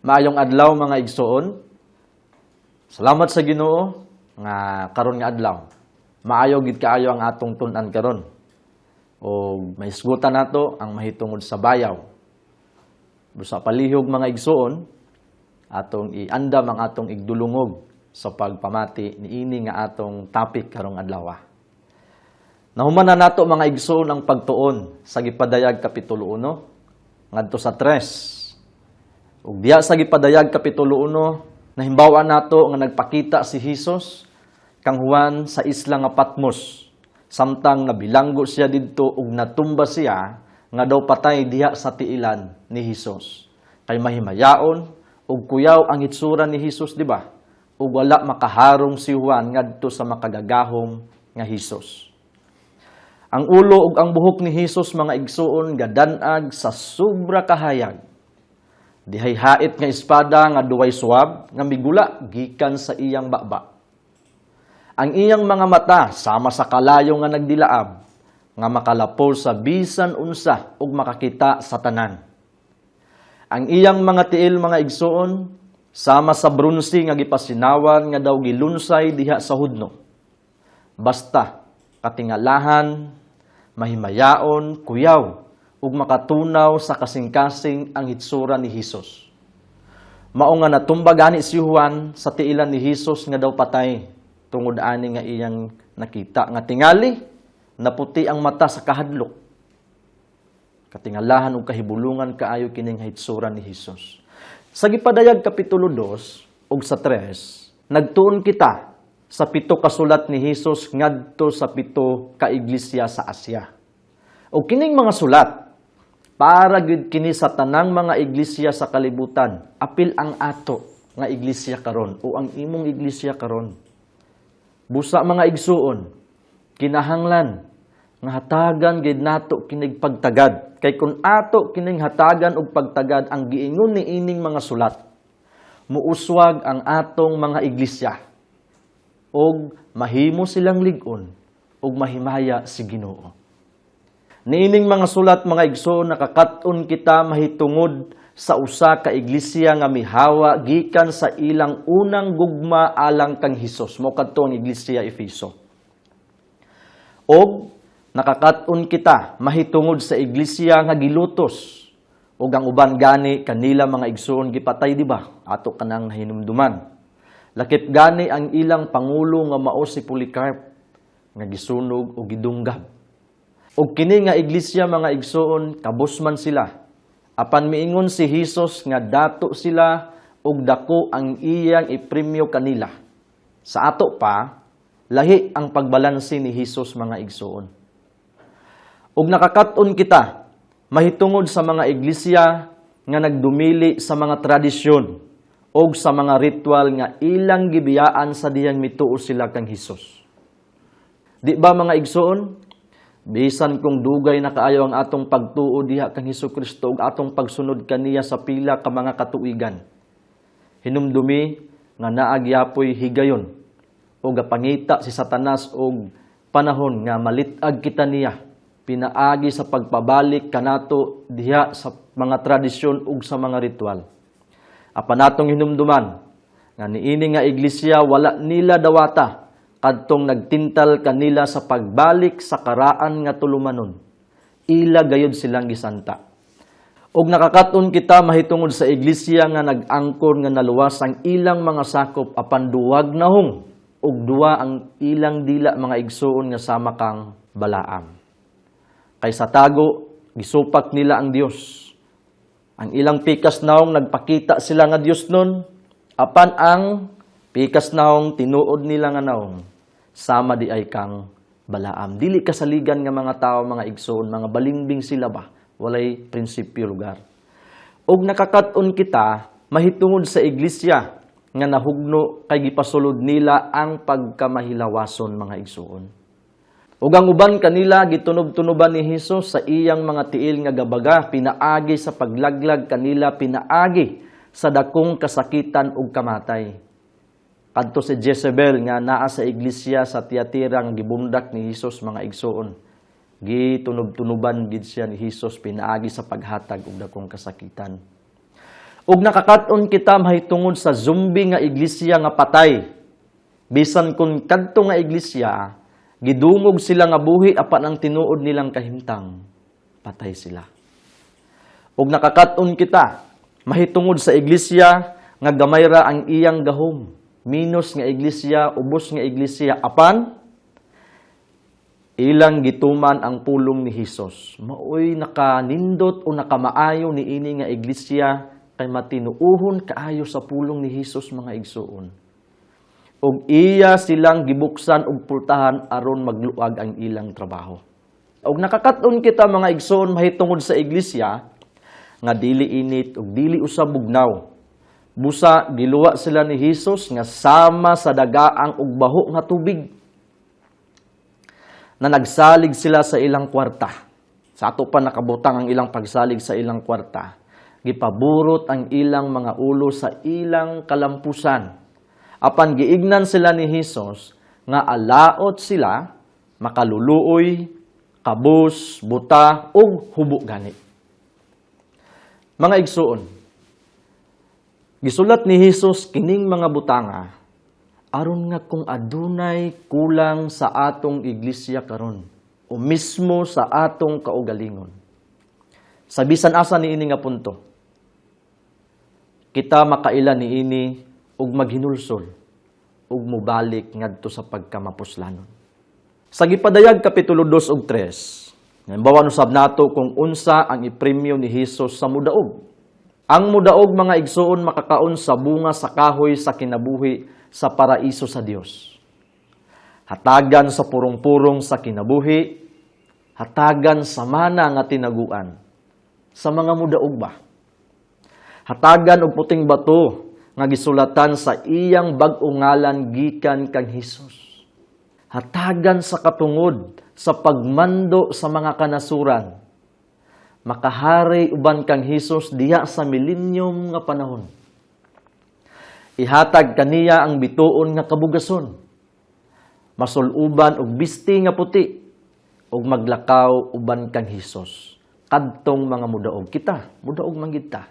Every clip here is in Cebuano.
Maayong adlaw, mga igsoon. Salamat sa Ginoo nga karon nga adlaw, maayo gid kaayo ang atong tun-an karon. O mahisgutan nato ang mahitungod sa bayaw. Busa palihog, mga igsoon, atong iandam ang atong igdulungog sa pagpamati niini nga atong topic karong adlaw. Nahuman na nato, mga igsoon, ang pagtuon sa Gipadayag kapitulo 1 ngadto sa 3. Ug diha sa Gipadayag kapitulo 1, nahimbaw-an nato nga nagpakita si Hesus kang Juan sa isla nga Patmos. Samtang nabilanggo siya didto ug natumba siya nga daw patay diha sa tiilan ni Hesus. Kay mahimayaon ug kuyaw ang hitsura ni Hesus, di ba? Ug wala makaharong si Juan ngadto sa makagagahom nga Hesus. Ang ulo ug ang buhok ni Hesus, mga igsuon, gadanag sa sobra kahayag. Dihay hait nga espada nga duway suwab nga migula gikan sa iyang baba. Ang iyang mga mata sama sa kalayo nga nagdilaab nga makalapo sa bisan unsa ug makakita sa tanan. Ang iyang mga tiil, mga igsuon, sama sa bronse nga gipasinawan nga daw gilunsay diha sa hudno. Basta katingalahan, mahimayaon, kuyaw ug makatunaw sa kasing-kasing ang hitsura ni Hesus. Mao nga natumba gani si Juan sa tiilan ni Hesus nga daw patay tungod ani nga iyang nakita nga tingali naputi ang mata sa kahadlok. Katingalahan ug kahibulungan kaayo kining hitsura ni Hesus. Sa Gipadayag kapitulo 2 ug sa 3, nagtuon kita sa pito ka sulat ni Hesus ngadto sa pito ka iglesia sa Asia. Ug kining mga sulat para gid kini sa tanang mga iglesia sa kalibutan, apil ang ato nga iglesia karon o ang imong iglesia karon. Busa, mga igsuon, kinahanglan nga hatagan gid nato kinig pagtagad. Kay kung ato kining hatagan og pagtagad ang giingon ni ining mga sulat, muuswag ang atong mga iglesia og mahimo silang lig-on ug mahimaya si Ginoo. Niining mga sulat, mga igsoon, nakakat-on kita mahitungod sa usa ka iglesia nga mihawa gikan sa ilang unang gugma alang kang Hesus. Mao kadto ang iglesia Efeso. Og nakakat-on kita mahitungod sa iglesia nga gilutos ug ang uban gani kanila, mga igsoon, gipatay, di ba? Ato kanang nahinumduman. Lakip gani ang ilang pangulo nga mao si Polycarp nga gisunog ug gidunggab. Ug kini nga iglesia, mga igsoon, kabos man sila. Apan miingon si Hesus nga dato sila ug dako ang iyang ipremyo kanila. Sa ato pa, lahi ang pagbalanse ni Hesus, mga igsoon. Ug nakakat-on kita mahitungod sa mga iglesia nga nagdumili sa mga tradisyon ug sa mga ritual nga ilang gibiyaan sa dihang mituo sila kang Hesus. Di ba, mga igsoon? Bisan kung dugay na kaayo ang atong pagtuo diha kang Hesus Kristo ug atong pagsunod kaniya sa pila ka mga katuigan, hinumdumi nga naa gyapoy higayon o gapangita si Satanas og panahon nga malit-ag kita niya pinaagi sa pagpabalik kanato diha sa mga tradisyon ug sa mga ritual. Apan atong hinumduman nga niini nga iglesia, wala nila dawata kadtong nagtintal kanila sa pagbalik sa karaan nga tulumanon. Ila gayud silang gisanta. Og nakakat-on kita mahitungod sa iglesia nga nag-angkor nga naluwas ang ilang mga sakop apan duwag nahong ug duwa ang ilang dila, mga igsuon, nga sama kang Balaam. Kay sa tago gisupak nila ang Dios. Ang ilang pikas naong, nagpakita sila nga Dios nun, apan ang pikas naong tinuod nila nga naong sama di ay kang Balaam. Dili kasaligan nga mga tao, mga igsoon, mga balingbing sila ba? Walay prinsipyo lugar. Og nakakat-on kita mahitungod sa iglesia nga nahugno kay gipasulod nila ang pagkamahilawason, mga igsoon. Ug ang uban kanila gitunob-tunoban ni Hesus sa iyang mga tiil nga gabaga pinaagi sa paglaglag kanila pinaagi sa dakong kasakitan ug kamatay. Kadto si Jezebel nga naa sa iglesia sa Tiatira nga gibundak ni Hesus, mga igsoon. Gitunob-tunoban gid siya ni Hesus pinaagi sa paghatag og dakong kasakitan. Ug nakakat-on kita mahitungod sa zombie nga iglesia nga patay. Bisan kung kadto nga iglesia, gidungog sila nga buhi, apan ang tinuod nilang kahimtang, patay sila. Ug nakakat-on kita mahitungod sa iglesia nga gamay ra ang iyang gahom. Minus nga iglesia, ubos nga iglesia, apan ilang gituman ang pulong ni Hesus. Maoy nakanindot o nakamaayo ni ini nga iglesia kay matinuuhon kaayo sa pulong ni Hesus, mga igsuon. Ug iya silang gibuksan og pultahan aron magluag ang ilang trabaho. Ug nakakat-on kita, mga igsuon, mahitungod sa iglesia nga dili init ug dili usab bugnaw. Busa giluwa sila ni Hesus nga sama sa dagaang ug baho nga tubig na nagsalig sila sa ilang kwarta. Sa ato pa nakabutang ang ilang pagsalig sa ilang kwarta. Gipaburot ang ilang mga ulo sa ilang kalampusan. Apan giignan sila ni Hesus nga alaot sila, makaluluoy, kabus, buta, ug hubo gani. Mga igsuon, gisulat ni Hesus kining mga butanga aron nga kung adunay kulang sa atong iglesia karon o mismo sa atong kaugalingon, sa bisan asa niini nga punto, kita makaila niini ug maghinulsol ug mobalik ngadto sa pagkamapuslanon. Sa Gipadayag kapitulo 2 ug 3, halimbawa usab nato kung unsa ang ipremyo ni Hesus sa mudaog. Ang mudaog, mga igsuon, makakaon sa bunga sa kahoy sa kinabuhi sa paraiso sa Dios. Hatagan sa purong-purong sa kinabuhi, hatagan sa mana nga tinaguan. Sa mga mudaog ba? Hatagan og puting bato nga gisulatan sa iyang bag-ong ngalan gikan kang Hesus. Hatagan sa katungod sa pagmando sa mga kanasuran. Makahari uban kang Hesus diha sa millennium nga panahon. Ihatag kaniya ang bituon nga kabugason. Masuluban og bisti nga puti ug maglakaw uban kang Hesus. Kadtong mga mudaog kita, mudaog man gid ta.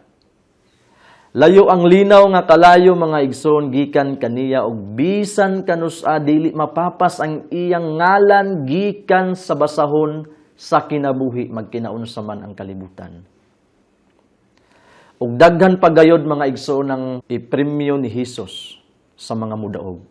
Layo ang linaw nga kalayo, mga igsoon, gikan kaniya ug bisan kanus-a dili mapapas ang iyang ngalan gikan sa basahon sa kinabuhi magkinaunsa man ang kalibutan. Ug daghan pagayod, mga igsoon, ang ipremyo ni Hesus sa mga mudaog.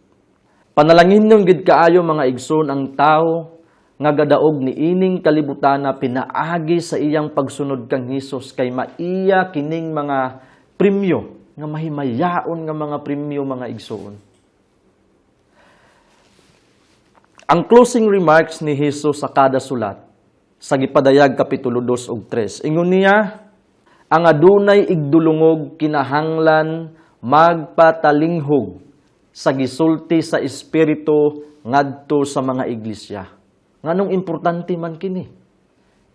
Panalangin gid kaayo, mga igsoon, ang tao nga gadaog ni ining kalibutana pinaagi sa iyang pagsunod kang Hesus kay maiya kining mga premyo nga mahimayaon nga mga premyo, mga igsoon. Ang closing remarks ni Hesus sa kada sulat sa Gipadayag kapitulo 2 ug 3. Ingon niya, ang adunay igdulungog kinahanglan magpatalinghog sa gisulti sa Espiritu ngadto sa mga iglesia. Nganong importante man kini?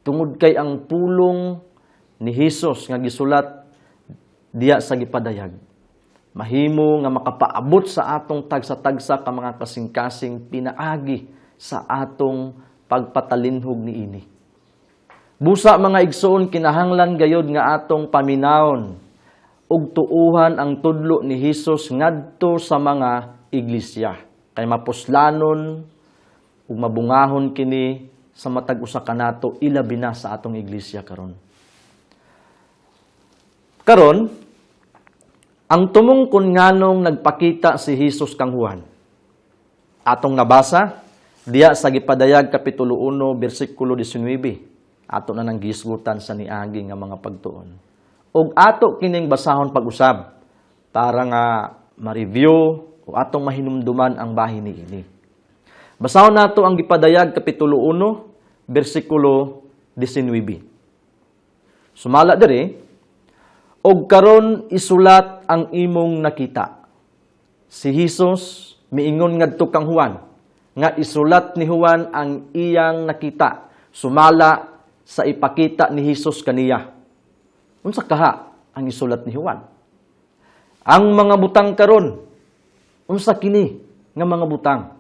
Tungod kay ang pulong ni Hesus nga gisulat diya sa Gipadayag, mahimo nga makapaabot sa atong tagsa-tagsa ka mga kasing-kasing pinaagi sa atong pagpatalinhog niini. Busa, mga igsoon, kinahanglan gayod nga atong paminawon ug tuuhan ang tudlo ni Hesus ngadto sa mga iglesia. Kay mapuslanon ug mabungahon kini sa matag usa kanato, ilabi na sa atong iglesia karon. Karon, ang tumong kun nganong nagpakita si Hesus kang Juan. Atong nabasa diya sa Gipadayag kapitulo 1 bersikulo 19. Ato na nang gisgutan sa niagi nga mga pagtuon. Ug ato kining basahon pag-usab para nga ma-review o atong mahinumduman ang bahin niini. Basahon nato ang Gipadayag kapitulo 1 bersikulo 19. Sumala diri, "Og karon isulat ang imong nakita." Si Hesus miingon ngadto kang Juan nga isulat ni Juan ang iyang nakita sumala sa ipakita ni Hesus kaniya. Unsa kaha ang isulat ni Juan? Ang mga butang karon. Unsa kini nga mga butang?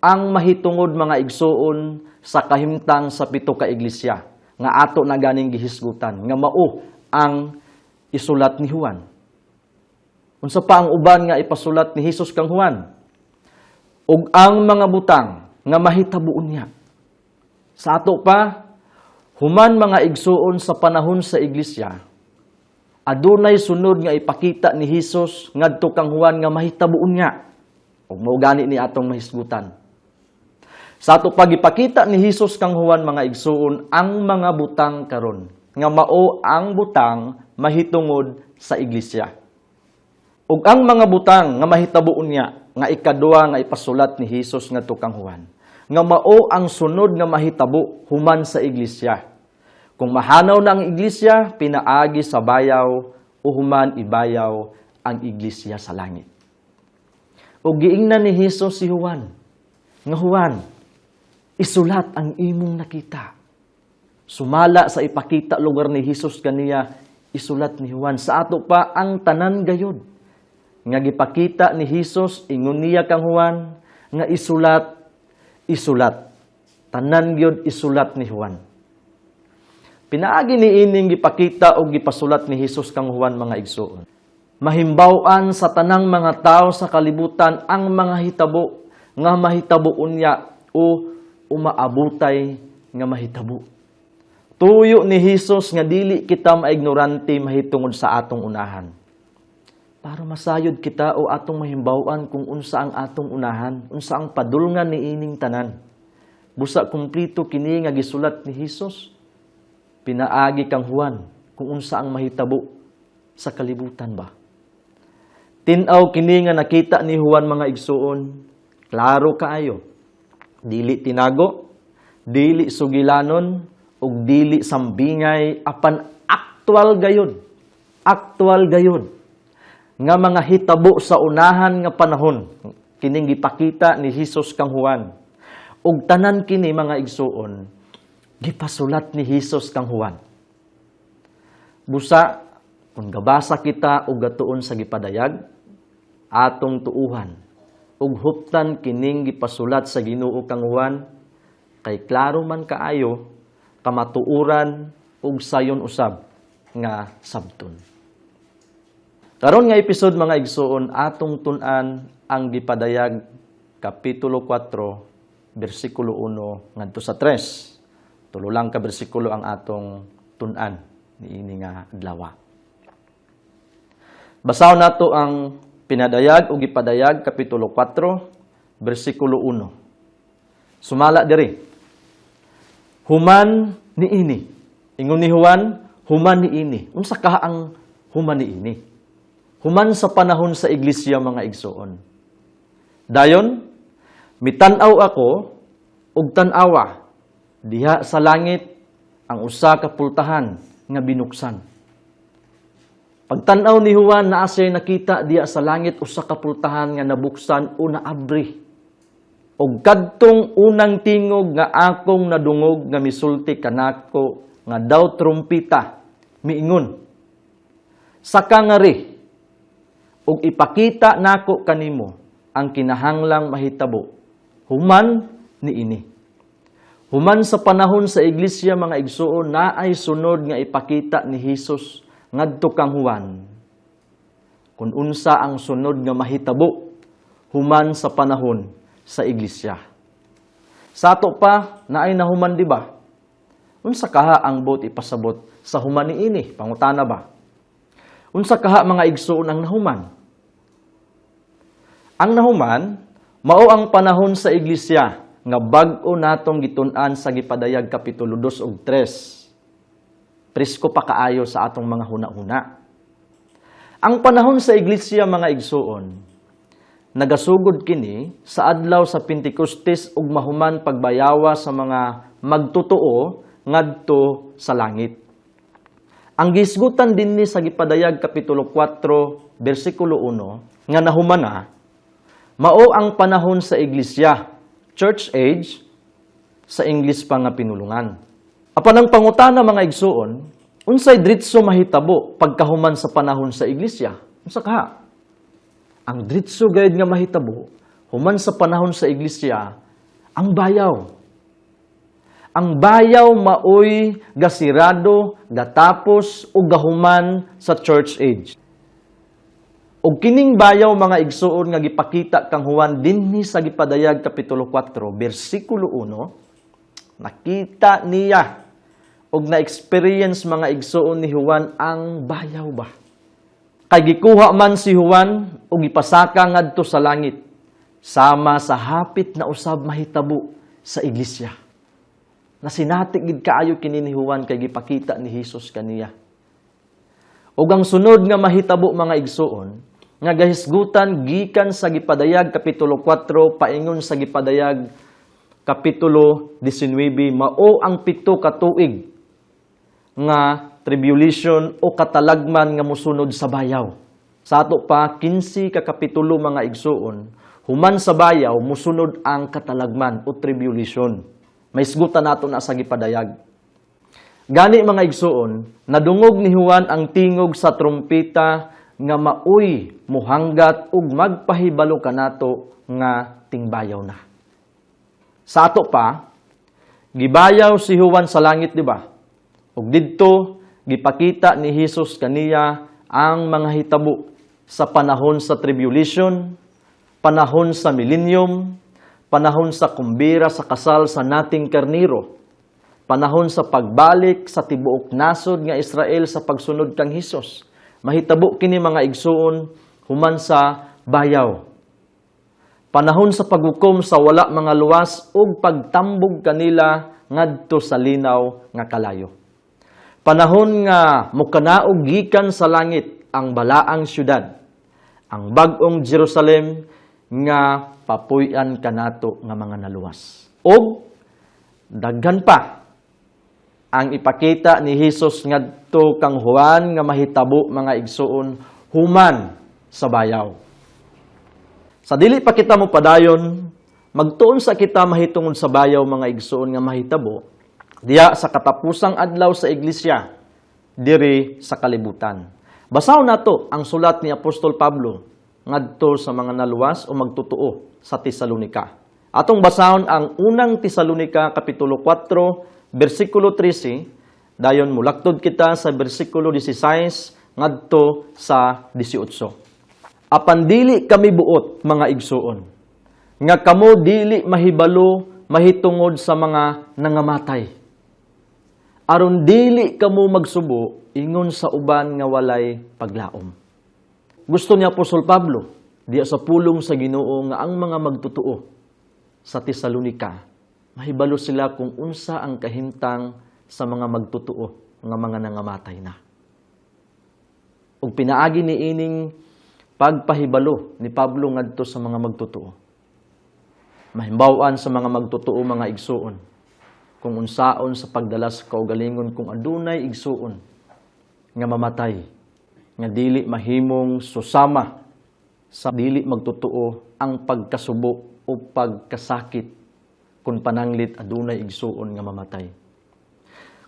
Ang mahitungod, mga igsuon, sa kahimtang sa pito ka iglesia nga ato na ganing gihisgutan nga mao ang isulat ni Juan. Unsa pa ang uban nga ipasulat ni Hesus kang Juan? Ug ang mga butang nga mahitabo unya. Sa ato pa, human, mga igsuon, sa panahon sa iglesia, adunay sunod nga ipakita ni Hesus ngadto kang Juan nga mahitabo unya. Ug mao gani ni atong mahisgutan. Sa ato pagipakita ni Hesus kang Juan, mga igsuon, ang mga butang karon nga mao ang butang mahitungod sa iglesia. Ug ang mga butang nga mahitabo unya nga ikaduha nga ipasulat ni Hesus ngadto kang Juan nga mao ang sunod nga mahitabo human sa iglesia. Kung mahanaw na ang iglesia pinaagi sa bayaw o human ibayaw ang iglesia sa langit. Ug giingnan ni Hesus si Juan nga, "Juan, isulat ang imong nakita." Sumala sa ipakita lugar ni Hesus kaniya, isulat ni Juan. Sa ato pa, ang tanan gayud nga gipakita ni Hesus, ingon niya kang Juan nga isulat, isulat. Tanan gyud isulat ni Juan. Pinaagi ni ining gipakita og gipasulat ni Hesus kang Juan, mga igsuon, mahimbaw-an sa tanang mga tao sa kalibutan ang mga hitabo nga mahitabo unya o umaabutay nga mahitabo. Tuyo ni Hesus nga dili kita maignorante mahitungod sa atong unahan. Para masayod kita o atong mahimbaw-an kung unsa ang atong unahan, unsa ang padulngan ni ining tanan. Busa kumplito kini nga gisulat ni Hesus pinaagi kang Juan kung unsa ang mahitabo sa kalibutan ba. Tin-aw kini nga nakita ni Juan, mga igsuon, klaro kaayo. Dili tinago, dili sugilanon, ug dili sambingay, apan aktual gayud. Aktual gayud nga mga hitabo sa unahan nga panahon kining gipakita ni Hesus kang Juan. Ug tanan kini, mga igsuon, gipasulat ni Hesus kang Juan. Busa kung gabasa kita og gatuon sa gipadayag, atong tuuhan ug huptan kining gipasulat sa Ginoo kang Juan kay klaro man kaayo, kamatuoran ug sayon usab nga sabton. Karon nga episode, mga igsuon, atong tun-an ang gipadayag kapitulo 4 bersikulo 1 ngadto sa 3. Tulo lang ka bersikulo ang atong tun-an niini nga adlaw. Basahon nato ang pinadayag o gipadayag kapitulo 4 bersikulo 1. Sumala diri. "Human niini." Ingon ni Juan, "Human niini." Unsa kaha ang human niini? Human sa panahon sa iglesia, mga igsuon. "Dayon, mitan-aw ako ug tan-awa diha sa langit ang usa ka pultahan nga binuksan." Pagtan-aw ni Juan, naa siya nakita diha sa langit usa ka pultahan nga nabuksan o naabri. "Og kadtong unang tingog nga akong nadungog nga misulti kanako nga daw trumpita, miingon, 'Saka ngari ug ipakita nako kanimo ang kinahanglang mahitabo human niini.'" Human sa panahon sa iglesia, mga igsuon, naay sunod nga ipakita ni Hesus ngadto kang Juan kung unsa ang sunod nga mahitabo human sa panahon sa iglesia. Sa ato pa, naay nahuman, di ba? Unsa kaha ang buot ipasabot sa human niini? Pangutana ba? Unsa kaha, mga igsuon, ang nahuman? Ang nahuman, mao ang panahon sa iglesia nga bag-o natong gitun-an sa gipadayag kapitulo 2 ug 3. Presko pa kaayo sa atong mga huna-huna. Ang panahon sa iglesia, mga igsuon, nagasugod kini sa adlaw sa Pentecostes ug mahuman pagbayawa sa mga magtotoo ngadto sa langit. Ang gisgutan dinhi sa gipadayag kapitulo 4 bersikulo 1 nga nahuman na mao ang panahon sa iglesia, church age sa English pa nga pinulungan. Apan ang pangutana, mga igsuon, unsay dritso mahitabo pagkahuman sa panahon sa iglesia? Unsa kaha? Ang dritso gayud nga mahitabo human sa panahon sa iglesia, ang bayaw. Ang bayaw maoy gasirado, gatapos o gahuman sa church age. Og kining bayaw, mga igsuon, nga gipakita kang Juan dinhi sa Gipadayag kapitulo 4 bersikulo 1, nakita niya og na-experience, mga igsuon, ni Juan ang bayaw ba. Kay gikuha man si Juan ug gipasaka ngadto sa langit sama sa hapit na usab mahitabo sa iglesia. Nasinati gid kaayo kini ni Juan kay gipakita ni Hesus kaniya. Ug ang sunod nga mahitabo, mga igsuon, nga gahisgutan gikan sa Gipadayag kapitulo 4 paingon sa Gipadayag kapitulo 19, mao ang 7 ka tuig nga tribulation o katalagman nga musunod sa bayaw. Sa ato pa, 15 ka kapitulo, mga igsuon, human sa bayaw musunod ang katalagman o tribulation. Mahisgutan nato na sa Gipadayag. Gani, mga igsuon, nadungog ni Juan ang tingog sa trumpeta nga maoy muhanggat ug magpahibalo kanato nga tingbayaw na. Sa ato pa, gibayaw si Juan sa langit, di ba? Ug didto gipakita ni Hesus kaniya ang mga hitabo sa panahon sa tribulation, panahon sa millennium, panahon sa kumbira sa kasal sa Nating Karniro, panahon sa pagbalik sa tibuok nasod nga Israel sa pagsunod kang Hesus. Mahitabo kini, mga igsuon, human sa bayaw. Panahon sa paghukom sa wala mga luwas ug pagtambog kanila ngadto sa linaw nga kalayo. Panahon nga mukanaog gikan sa langit ang balaang syudad, ang bag-ong Jerusalem nga papuy-an kanato nga mga naluwas. Og daghan pa ang ipakita ni Hesus ngadto kang Juan nga mahitabo, mga igsuon, human sa bayaw. Sa dili pa kita mo padayon, magtuon sa kita mahitungod sa bayaw, mga igsuon, nga mahitabo diya sa katapusang adlaw sa iglesia diri sa kalibutan. Basahon nato ang sulat ni Apostol Pablo ngadto sa mga naluwas o magtotoo sa Tesalonika. Atong basahon ang Unang Tesalonika kapitulo 4 bersikulo 13, dayon mulaktod kita sa bersikulo 16 ngadto sa 18. Apan dili kami buot, mga igsuon, nga kamo dili mahibalo mahitungod sa mga nangamatay, aron dili kamo magsubo ingon sa uban nga walay paglaom. Gusto ni Apostol Pablo diya sa pulong sa Ginoo nga ang mga magtotoo sa Tesalonika mahibalo sila kung unsa ang kahimtang sa mga magtotoo nga mga nangamatay na. Ug pinaagi ni ining pagpahibalo ni Pablo ngadto sa mga magtotoo, mahimbaw-an sa mga magtotoo, mga igsuon, kung unsaon sa pagdala sa kaugalingon kung adunay igsuon nga mamatay nga dili mahimong susama sa dili magtotoo ang pagkasubo o pagkasakit kung pananglit adunay igsuon nga mamatay.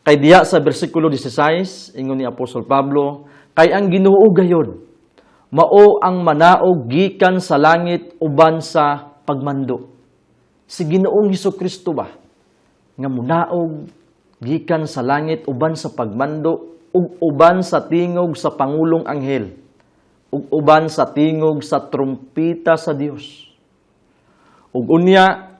Kay diya sa bersikulo 16, ingon ni Apostol Pablo, kay ang Ginoo gayod mao ang manaog gikan sa langit uban sa pagmando. Si Ginoong Hesukristo ba nga munaog gikan sa langit uban sa pagmando ug uban sa tingog sa pangulong anghel ug uban sa tingog sa trumpita sa Dios. Ug unya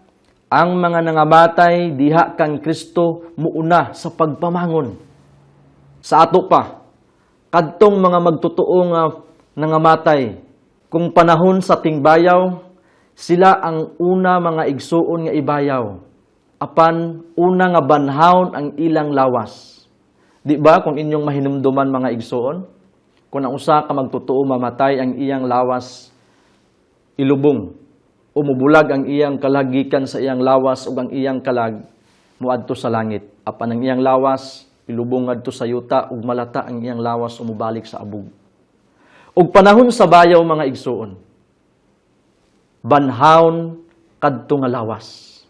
ang mga nangamatay diha kang Kristo muuna sa pagpamangon. Sa ato pa, kadtong mga magtotoo nga nangamatay, kung panahon sa tingbayaw, sila ang una, mga igsuon, nga ibayaw. Apan una nga banhawon ang ilang lawas. Di ba kung inyong mahinumduman, mga igsuon, kung ang usa ka magtotoo mamatay, ang iyang lawas ilubong o mubulag ang iyang kalag gikan sa iyang lawas ug ang iyang kalag muadto sa langit, apan ang iyang lawas ilubong ngadto sa yuta ug malata ang iyang lawas o mubalik sa abog. Ug panahon sa bayaw, mga igsuon, banhawon kadto nga lawas,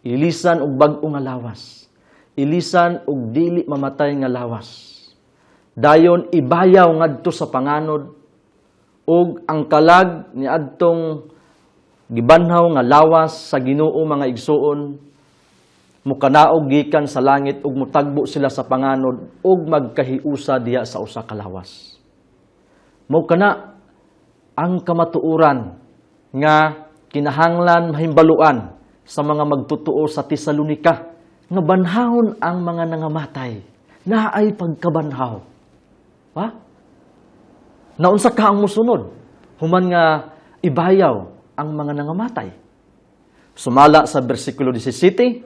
ilisan og bag-o nga lawas, ilisan og dili mamatay nga lawas, dayon ibayaw ngadto sa panganod ug ang kalag ni adtong gibanhaw nga lawas sa Ginoo, mga igsuon, Mukanaog gikan sa langit ug mutagbo sila sa panganod ug magkahiusa diha sa usa ka lawas. Mao kana ang kamatuoran nga kinahanglan mahimbaluan sa mga magtotoo sa Tesalonika nga banhawon ang mga nangamatay. Naay pagkabanhaw. Ha? Naunsa ka ang musunod human nga ibayaw ang mga nangamatay? Sumala sa bersikulo 17,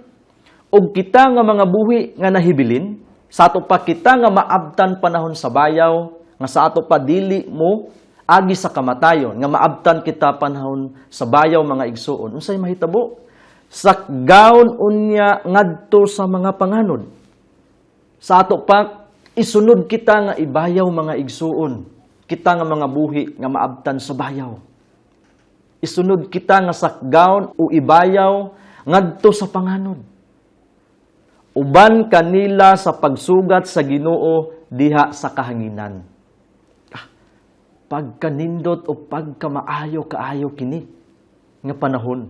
"Ug kita nga mga buhi nga nahibilin, sa ato pa kita nga maabtan panahon sa bayaw," nga sa ato pa dili mo agi sa kamatayon, nga maabtan kita panahon sa bayaw, mga igsuon. Unsay mahitabo? "Sakgaon unya ngadto sa mga panganod." Sa ato pa isunod kita nga ibayaw, mga igsuon, kita nga mga buhi nga maabtan sa bayaw. Isunod kita nga sakgaon o ibayaw ngadto sa panganod. Uban kanila sa pagsugat sa Ginoo diha sa kahanginan. Ah, pagkanindot o pagkamaayo kaayo kini nga panahon.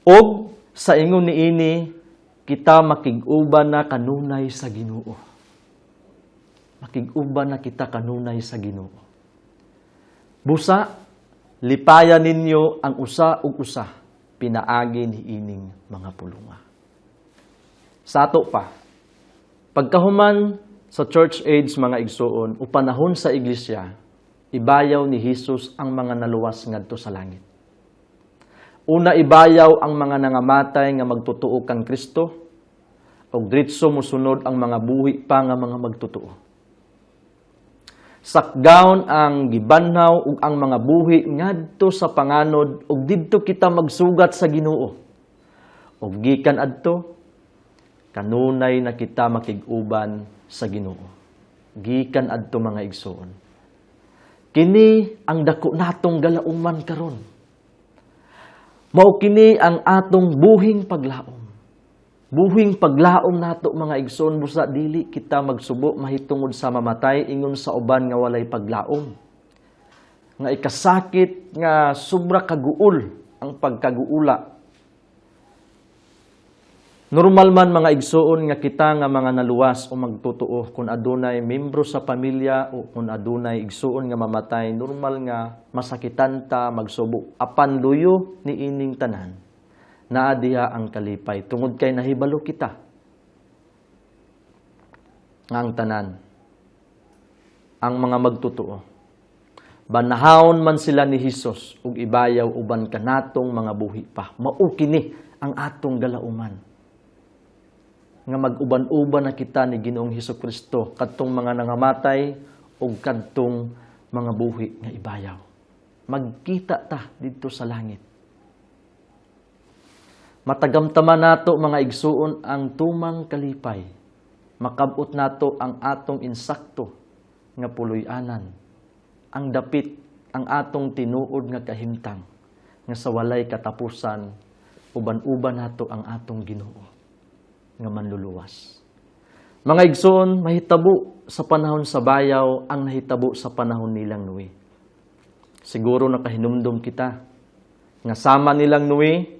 Ug sa ingon niini kita makig-uban na kanunay sa Ginoo. Makig-uban na kita kanunay sa Ginoo. Busa, lipaya ninyo ang usa ug usa pinaagi niining mga pulunga. Sa ato pa, pagkahuman sa church age, mga igsuon, o panahon sa iglesia, ibayaw ni Jesus ang mga naluwas ngadto sa langit. Una, ibayaw ang mga nangamatay nga magtotoo kang Kristo, ug diretso mosunod ang mga buhi pa nga mga magtotoo. Sakgaon ang gibanhaw ug ang mga buhi ngadto sa panganod ug didto kita magsugat sa Ginoo. Ug gikan adto, kanunay na kita makig-uban sa Ginoo. Gikan adto, mga igsoon. Kini ang dako natong galauman karon. Mao kini ang atong buhing paglaom. Buhing paglaom nato, mga igsoon, busa dili kita magsubo mahitungod sa mamatay ingon sa uban nga walay paglaom. Nga ikasakit nga sobra kaguol ang pagkaguula. Normal man, mga igsoon, nga kita nga mga naluwas o magtotoo, kung adunay membro sa pamilya o kung adunay igsoon nga mamatay, normal nga masakitan ta, magsubo. Apan luyo ni ining tanan, naa diha ang kalipay tungod kay nahibalo kita nga ang tanan, ang mga magtotoo, banhawon man sila ni Hesus ug ibayaw uban kanatong mga buhi pa. Mao kini ang atong galauman nga mag-uban-uban na kita ni Ginoong Hesus Kristo, kadtong mga nangamatay ug kadtong mga buhi nga ibayaw. Magkita ta didto sa langit. Matagamtaman nato, mga igsuon, ang tumang kalipay. Makabot nato ang atong insakto nga puloy-anan. Ang dapit ang atong tinuod nga kahimtang nga sa walay katapusan uban-uban nato ang atong Ginoo nga manluluwas. Mga igsoon, mahitabo sa panahon sa bayaw ang nahitabo sa panahon nilang Noe. Siguro nakahinumdum kita nga sama nilang Noe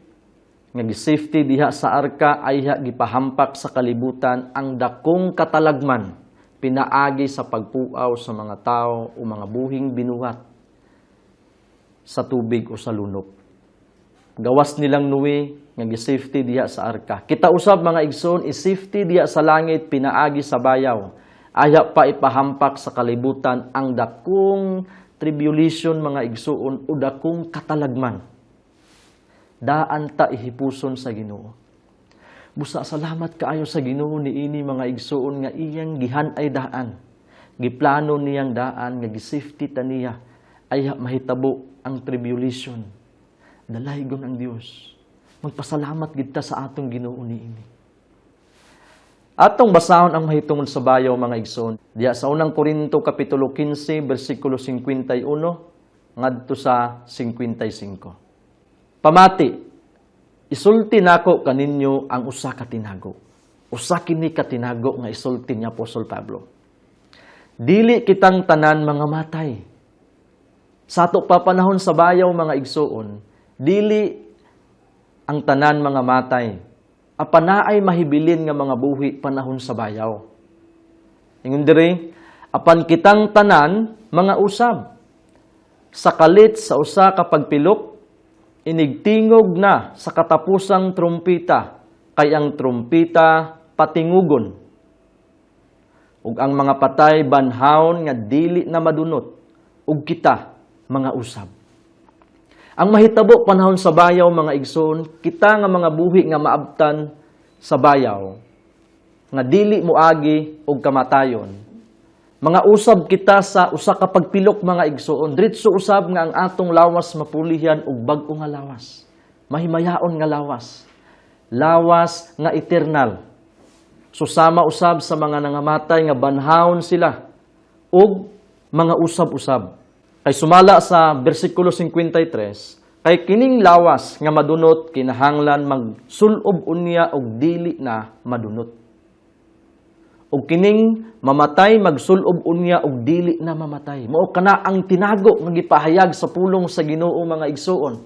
nga gi-safety diha sa arka, ayha gipahampak sa kalibutan ang dakong katalagman pinaagi sa pagpuaw sa mga tao o mga buhing binuhat sa tubig o sa lunok. Gawas nilang Noe nga gi-safety diha sa arka, kita usab, mga igsoon, i-safety diha sa langit pinaagi sa bayaw. Ayha pa ipahampak sa kalibutan ang dakong tribulation, mga igsoon, o dakong katalagman. Daan ta ihipuson sa Ginoo. Busa salamat kaayo sa Ginoo niini, mga igsoon, nga iyang gihan-ay daan. Giplano niyang daan nga gi-safety ta niya ay mahitabo ang tribulation. Dalaygon ang Dios. Magpasalamat gid ta sa atong Ginoo niini. Atong basahon ang mahitungod sa bayaw, mga igsoon. Diya sa Unang Korinto kapitulo 15 bersikulo 51 ngadto sa 55. "Pamati, isulti nako kaninyo ang usa ka tinago." Usa kini ka tinago nga isulti ni Apostol Pablo. "Dili kitang tanan mga matay." Sa ato pa panahon sa bayaw, mga igsoon, dili ang tanan mga matay. Apan naay mahibilin nga mga buhi panahon sa bayaw. Ingon diri, apan kitang tanan mga usab. Sa kalit sa usa ka pagpilok, inigtingog na sa katapusang trumpita, kay ang trumpita patingugon. Ug ang mga patay banhawon nga dili na madunot, ug kita mga usab. Ang mahitabo panahon sa bayaw, mga igsoon, kita nga mga buhi nga maabtan sa bayaw, nga dili moagi og kamatayon, mga usab kita sa usa ka pagpilok, mga igsoon. Diretso usab nga ang atong lawas mapulihan og bag-o nga lawas. Mahimayaon nga lawas. Lawas nga eternal. Susama usab sa mga nangamatay nga banhawon sila og mga usab-usab. Kay sumala sa bersikulo 53, kay kining lawas nga madunot kinahanglan magsulob unya og dili na madunot. Ug kining mamatay magsulob unya og dili na mamatay. Mao kana ang tinago nga gipahayag sa pulong sa Ginoo, mga igsuon.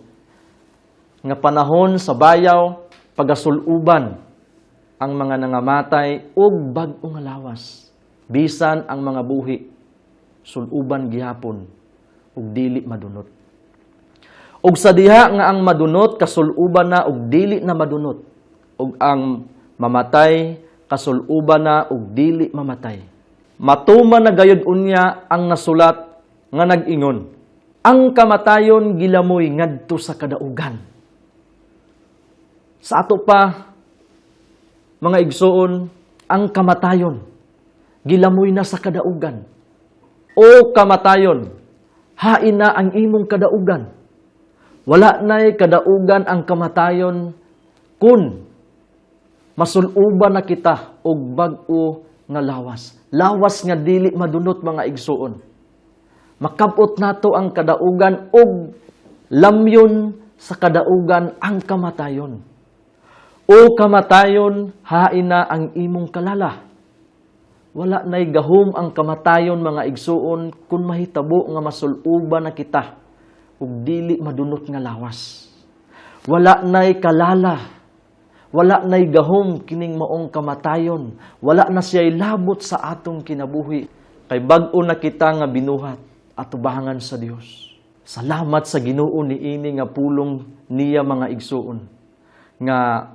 Nga panahon sa bayaw, pagasuluban ang mga nangamatay og bag-o nga lawas. Bisan ang mga buhi suluban gihapon ug dili madunot. Ug sa diha nga ang madunot kasuluban na og dili na madunot, ug ang mamatay kasuluban na og dili mamatay. Matuman na gayud unya ang nasulat nga nag-ingon, "Ang kamatayon gilamoy ngadto sa kadaugan." Sa ato pa, mga igsoon, ang kamatayon gilamoy na sa kadaugan. O kamatayon, hain na ang imong kadaugan? Wala na'y kadaugan ang kamatayon kun masuluban na kita og bag-o nga lawas. Lawas nga dili madunot, mga igsuon. Makabot nato ang kadaugan og lamyon sa kadaugan ang kamatayon. O kamatayon, hain na ang imong kalala? Wala na'y gahom ang kamatayon, mga igsuon, kung mahitabo nga masuluban na kita ug dili madunot nga lawas. Wala na'y kalala. Wala na'y gahom kining maong kamatayon. Wala na siya'y labot sa atong kinabuhi. Kay bag-o na kita nga binuhat atubangan sa Dios. Salamat sa Ginoo niini nga pulong niya, mga igsuon, nga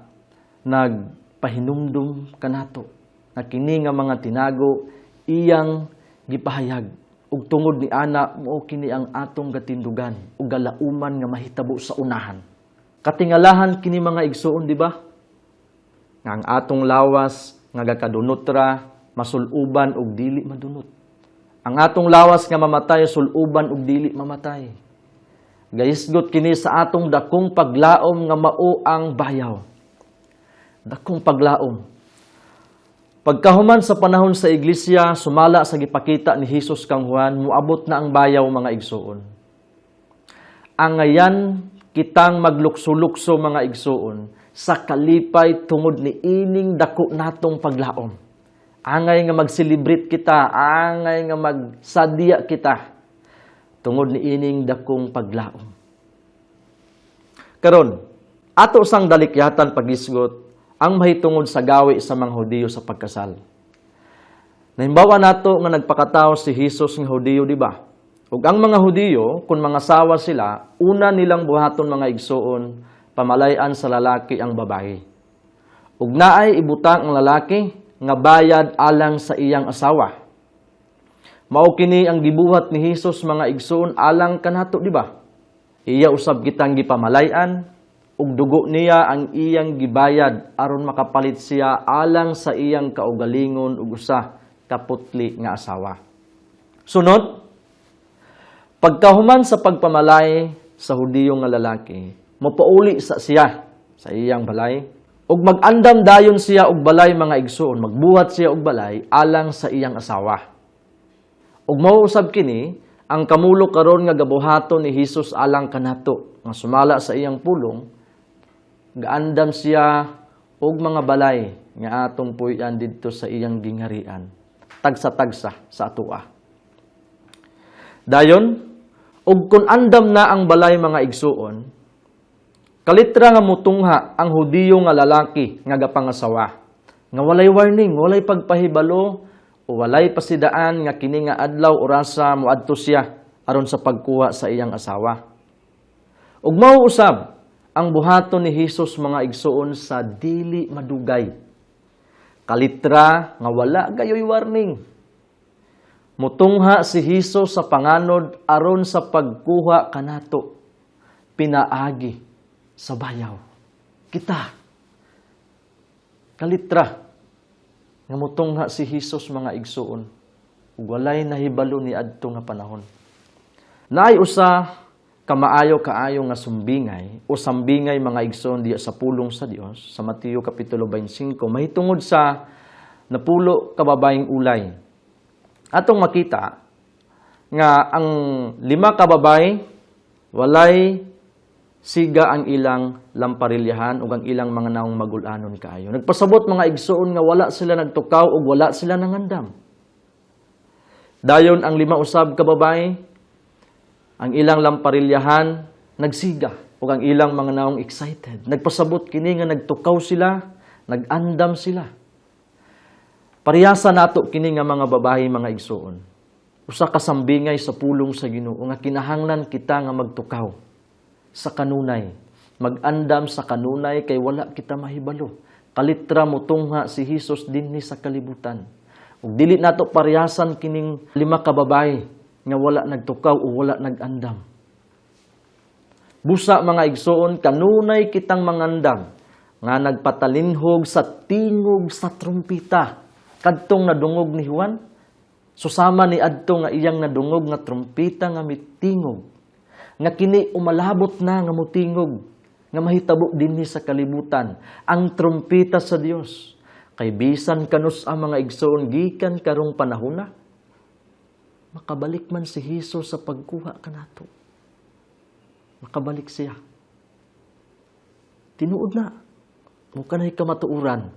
nagpahinumdum kanato na kini nga mga tinago iyang gipahayag ug tungod ni ana mao kini ang atong gatindugan ug galauman nga mahitabo sa unahan. Katingalahan kini, mga igsuon, di ba? Nga ang atong lawas nga gakadunot ra masuluban og dili madunot. Ang atong lawas nga mamatay suluban og dili mamatay. Gahisgot kini sa atong dakong paglaom nga mao ang bayaw. Dakong paglaom. Pagkahuman sa panahon sa iglesia, sumala sa gipakita ni Hesus kang Juan, muabot na ang bayaw, mga igsuon. Angayan kitang maglukso-lukso, mga igsuon, sa kalipay tungod ni ining dako natong paglaom. Angay nga mag-celebrate kita, angay nga magsadya kita tungod ni ining dakong paglaom. Karon, ato sang dalikyatan pagisgot ang mahitungod sa gawi sa mga Hudiyo sa pagkasal. Nahimbawa nato nga nagpakatao si Hesus nga Hudiyo, di ba? Ug ang mga Hudiyo, kung mangasawa sila, una nilang buhaton, mga igsuon, pamalayan sa lalaki ang babae. Ug naay ibutang ang lalaki nga bayad alang sa iyang asawa. Mao kini ang gibuhat ni Hesus, mga igsuon, alang kanato, di ba? Iya usab kitang gipamalayan ug dugo niya ang iyang gibayad aron makapalit siya alang sa iyang kaugalingon ug usa ka putli nga asawa. Sunod, pagkahuman sa pagpamalay sa Hudiyo nga lalaki, mopauli sa siya sa iyang balay ug mag-andam dayon siya og balay, mga igsuon, magbuhat siya og balay alang sa iyang asawa. Ug mao usab kini ang kamulo karon nga gabuhaton ni Hesus alang kanato nga sumala sa iyang pulong, gaandam siya og mga balay nga atong puy-an didto sa iyang gingharian, tagsa-tagsa sa atoa. Dayon, ug kun andam na ang balay, mga igsuon, Kalitra nga mutungha ang Hudiyo nga lalaki nga gapangasawa, nga walay warning, walay pagpahibalo o walay pasidaan nga kini nga adlaw, orasa moadto siya aron sa pagkuha sa iyang asawa. Ug mao usab ang buhaton ni Hesus, mga igsuon, sa dili madugay. Kalitra nga wala gayoy warning. Mutungha si Hesus sa panganod aron sa pagkuha kanato pinaagi sa bayaw. Kita. Kalitra nga mutungha si Hesus, mga igsuon, ug walay nahibalo ni adto nga panahon. Naay usa ka maayo kaayo nga sumbingay o sambingay, mga igsoon, diya sa pulong sa Dios sa Mateo kapitulo 25 mahitungod sa 10 ka babayeng ulay. Atong makita nga ang lima ka babae, walay siga ang ilang lamparilyahan ug ang ilang mga naong magul-anon kaayo. Nagpasabot, mga igsoon, nga wala sila nagtukaw ug wala sila nangandam. Dayon ang lima usab ka babae, ang ilang lamparilyahan nagsiga ug ang ilang mga naong excited. Nagpasabot kini nga nagtukaw sila, nagandam sila. Parehasa nato kini nga mga babae, mga igsoon. Usa ka sambingay sa pulong sa Ginoo nga kinahanglan kita nga magtukaw sa kanunay, magandam sa kanunay kay wala kita mahibalo. Kalitra mutungha si Hesus dinhi sa kalibutan. Ug dili nato parehasan kining lima ka babae nga wala nagtukaw o wala nagandam. Busa, mga igsoon, kanunay kitang mangandam nga nagpatalinhog sa tingog sa trumpita. Kadtong nadungog ni Juan, susama ni adto nga iyang nadungog nga trumpita nga mitingog. Nga kini umalabot na nga mutingog nga mahitabo dinhi sa kalibutan ang trumpita sa Dios. Kay bisan kanus ang, mga igsoon, gikan karong panahona, makabalik man si Hesus sa pagkuha kanato. Makabalik siya. Tinuod na. Mao kanay kamatuoran.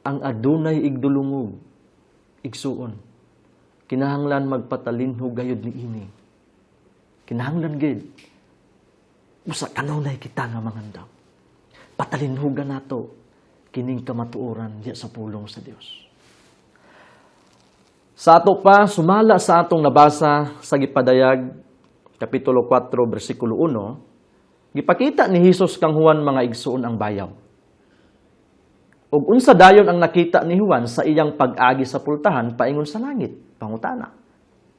Ang adunay igdulungog, igsuon, kinahanglan magpatalinhog gayud ni ini. Kinahanglan gid. Usa kanunay kita nga mangandam. Patalinhugan nato kining kamatuoran diya sa pulong sa Dios. Sa ato pa, sumala sa atong nabasa sa Gipadayag, Kapitulo 4, versikulo 1, gipakita ni Hesus kang Juan, mga igsuon, ang bayaw. Ug unsa dayon ang nakita ni Juan sa iyang pag-agi sa pultahan paingon sa langit? Pangutana.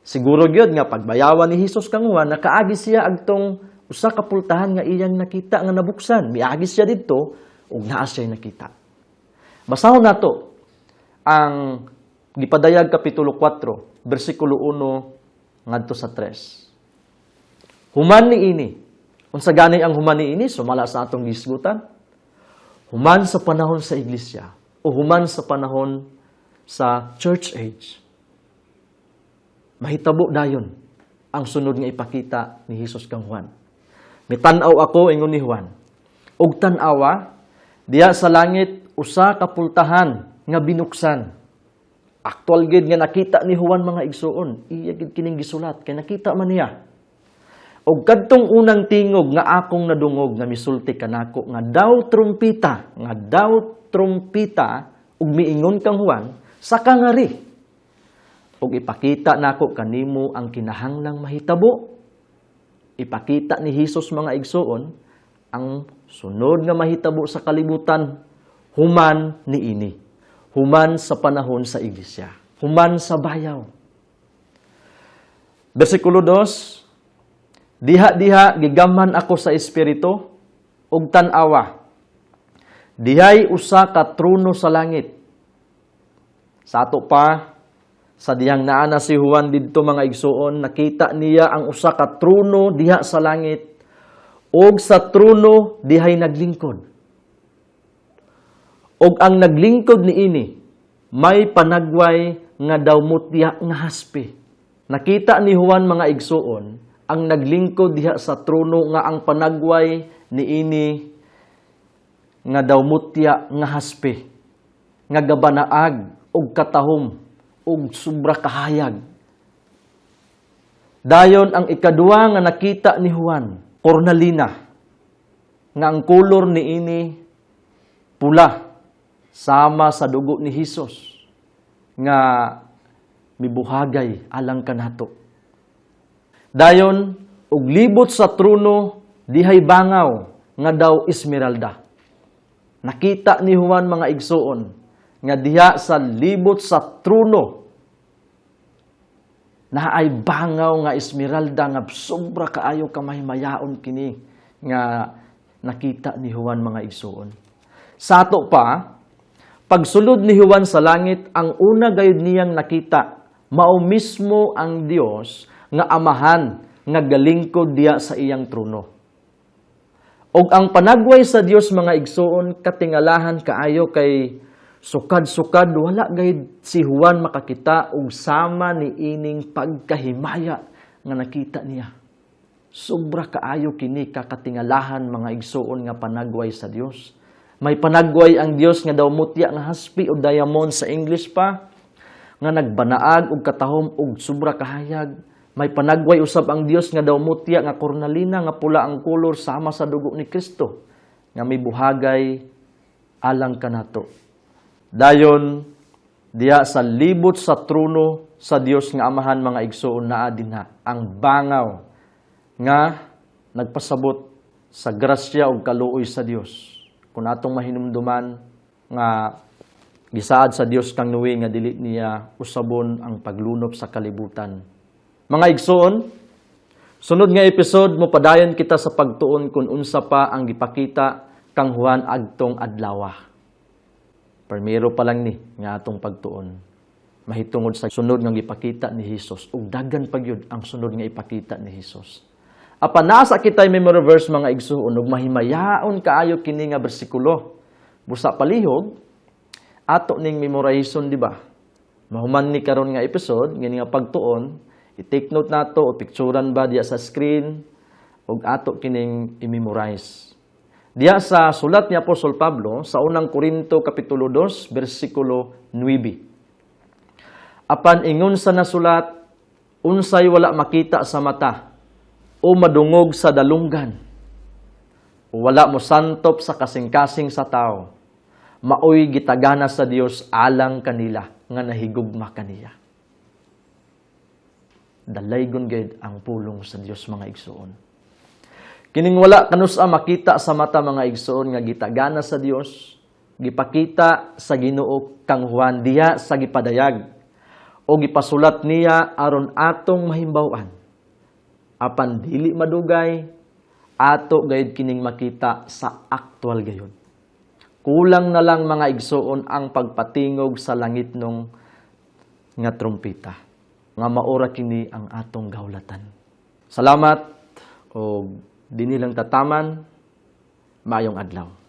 Siguro gyud nga pagbayawan ni Hesus kang Juan, nakaagi siya adtong usa ka pultahan nga iyang nakita nga nabuksan. Miagi siya didto ug naa siya nakita. Basahon nato ang Gipadayag kapitulo 4, bersikulo 1 ngadto sa 3. Human ni ini. Unsa gani ang human ni ini? Sumala sa atong gisgutan. Human sa panahon sa iglesia o human sa panahon sa church age. Mahitabo dayon ang sunod nga ipakita ni Hesus kang Juan. "Mitan-aw ako," ingon ni Juan, "ug tan-awa, diha sa langit usa ka pultahan nga binuksan." Aktual gid nga nakita ni Juan, mga igsuon, iya gid kining gisulat kay nakita man niya. "Og kadtong unang tingog nga akong nadungog nga misulti kanako nga daw trumpita ug miingon kang Juan, 'Saka ngari ug ipakita nako kanimo ang kinahanglang mahitabo.'" Ipakita ni Hesus, mga igsuon, ang sunod nga mahitabo sa kalibutan human niini. Human sa panahon sa iglesia. Human sa bayaw. Versikulo 2, "Diha-diha gigamhan ako sa Espiritu ug tan-awa, dihay usa ka trono sa langit." Sa ato pa, sa dihang naa na si Juan didto, mga igsuon, nakita niya ang usa ka trono diha sa langit ug sa trono dihay naglingkod. Ug ang naglingkod niini may panagway nga daw mutya nga haspe. Nakita ni Juan, mga igsuon, ang naglingkod diha sa trono nga ang panagway niini nga daw mutya nga haspe nga gabanaag og katahom og sobra kahayag. Dayon ang ikaduha nga nakita ni Juan, kornalina. nga ang kolor niini pula sama sa dugo ni Hesus nga mibuhagay alang kanato. Dayon og libot sa trono dihay bangaw nga daw esmeralda. Nakita ni Juan, mga igsuon, nga diha sa libot sa trono naay bangaw nga esmeralda nga sobra kaayo kamahimayaon kini nga nakita ni Juan, mga igsuon. Sa ato pa, pagsulod ni Juan sa langit, ang una gayud niyang nakita mao mismo ang Dios nga Amahan nga galingkod diya sa iyang trono. Og ang panagway sa Dios, mga igsuon, katingalahan kaayo kay sukad-sukad wala gayud si Juan makakita og sama ni ining pagkahimaya nga nakita niya. Sobra kaayo kini kakatingalahan, mga igsuon, nga panagway sa Dios. May panagway ang Dios nga daw mutya nga haspi o diamond sa English pa, nga nagbanaag og katahom og sobra kahayag. May panagway usab ang Dios nga daw mutya nga kornalina nga pula ang kolor sama sa dugo ni Kristo nga may buhagay alang kanato. Dayon diya sa libot sa trono sa Dios nga Amahan, mga igsoon, naa dinha ang bangaw nga nagpasabot sa grasya ug kaluoy sa Dios. Kung atong mahinumduman nga gisaad sa Dios kang Noe nga dili niya usabon ang paglunop sa kalibutan. Mga igsoon, sunod nga episode mo padayon kita sa pagtuon kung unsa pa ang gipakita kang Juan adtong adlawa. Primero pa lang ni nga atong pagtuon mahitungod sa sunod nga gipakita ni Hesus, ug daghan pa gyud ang sunod nga ipakita ni Hesus. Apan nasa kitay memory verse, mga igsuon, ug mahimayaon kaayo kini nga bersikulo. Busa palihog ato ning memorization, di ba? Mahuman ni karon nga episode, ngini nga pagtuon, i-take note nato o picturean ba diya sa screen ug ato kining i-memorize. Diya sa sulat ni Apostol Pablo sa Unang Korinto kapitulo 2 bersikulo 9. Apan ingon sa nasulat, unsay wala makita sa mata o madungog sa dalunggan, o wala mo santop sa kasing-kasing sa tao, maoy gitagana sa Dios alang kanila nga nahigugma kaniya. Dalaygon gayud ang pulong sa Dios, mga igsuon. Kining wala kanus-a makita sa mata, mga igsuon, nga gitagana sa Dios, gipakita sa Ginoo kang Juan diha sa gipadayag o gipasulat niya aron atong mahimbaw-an. Apan dili madugay, ato gayud kining makita sa aktual gayud. Kulang na lang, mga igsuon, ang pagpatingog sa langitnong nga trumpita nga maora kini ang atong gahulatan. Salamat og dinhi lang tataman. Maayong adlaw.